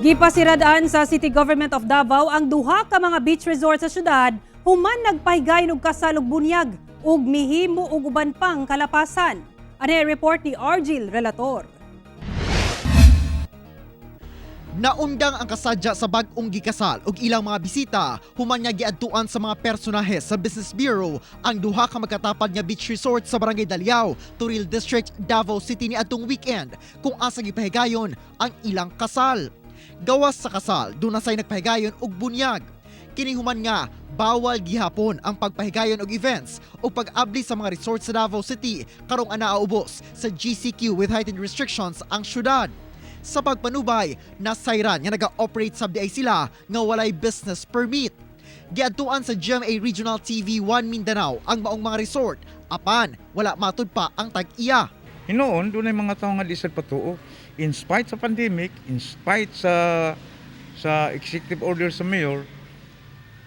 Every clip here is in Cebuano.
Gipasiradaan sa City Government of Davao ang duha ka mga beach resort sa syudad human nagpahigayon og kasal ug bunyag ug mihimo og uban pang kalapasan. Ani report ni Argil Relator. Naundang ang kasadya sa bag-ong gikasal ug ilang mga bisita human nga giadtuan sa mga personahe sa Business Bureau ang duha ka magkatapad nga beach resort sa Barangay Daliao, Toril District, Davao City niadtong weekend kung asa gipahigayon ang ilang kasal. Gawas sa kasal, duna say nagpahigayon og bunyag. Kini human nga bawal gihapon ang pagpahigayon og events o pag-abli sa mga resort sa Davao City karong anaa ubos sa GCQ with heightened restrictions ang syudad. Sa pagpanubay, nasayran nga naga-operate sab diay sila nga walay business permit. Giadtuan sa GMA Regional TV 1 Mindanao ang maong mga resort apan wala matud pa ang tag-iya. Hinuon, dunay mga tao nga di sad patuo. In spite sa pandemic, in spite sa executive order sa mayor,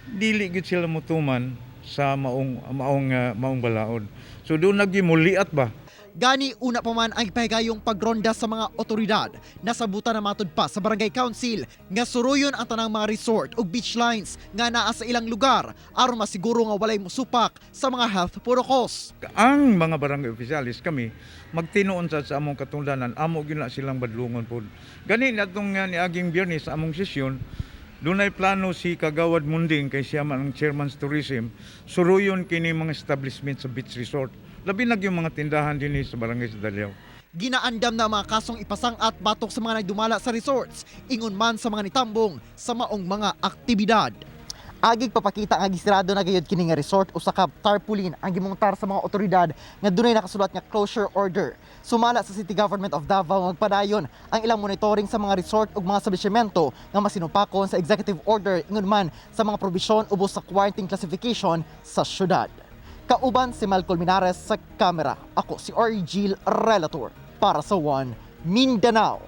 dili gyud sila mutuman sa maong balaod. So doon nagimuliat ba? Gani una pa man ang ipahigayong pagronda sa mga otoridad. Nasabutan na matud pa sa Barangay Council nga suruyon ang tanang mga resort ug beach lines nga naa sa ilang lugar aron masiguro nga walay musupak sa mga health protocols. Ang mga barangay opisyalis kami magtinuon sa among katungdanan, amo gyud na silang badlungon pod. Gani natong niaging Biyernes sa among sesyon, dunay plano si Kagawad Munding, kay siya man ang chairman sa tourism, suruyon kini mga establishment sa beach resort. Labi na yung mga tindahan dinhi sa barangay sa Daliao. Ginaandam na ang mga kasong ipasang-at batok sa mga nagdumala sa resorts, ingon man sa mga nitambong sa maong mga aktibidad. Agig papakita nga gisirado na gayud kini nga resort, usa ka tarpaulin ang gimontar sa mga otoridad nga dunay nakasulat nga closure order. Sumala sa City Government of Davao, magpadayon ang ilang monitoring sa mga resort ug mga establishmento nga masinupakon sa executive order, ingon man sa mga probisyon ubos sa quarantine classification sa syudad. Kauban si Malcolm Minares sa kamera. Ako si Argil Relator para sa One Mindanao.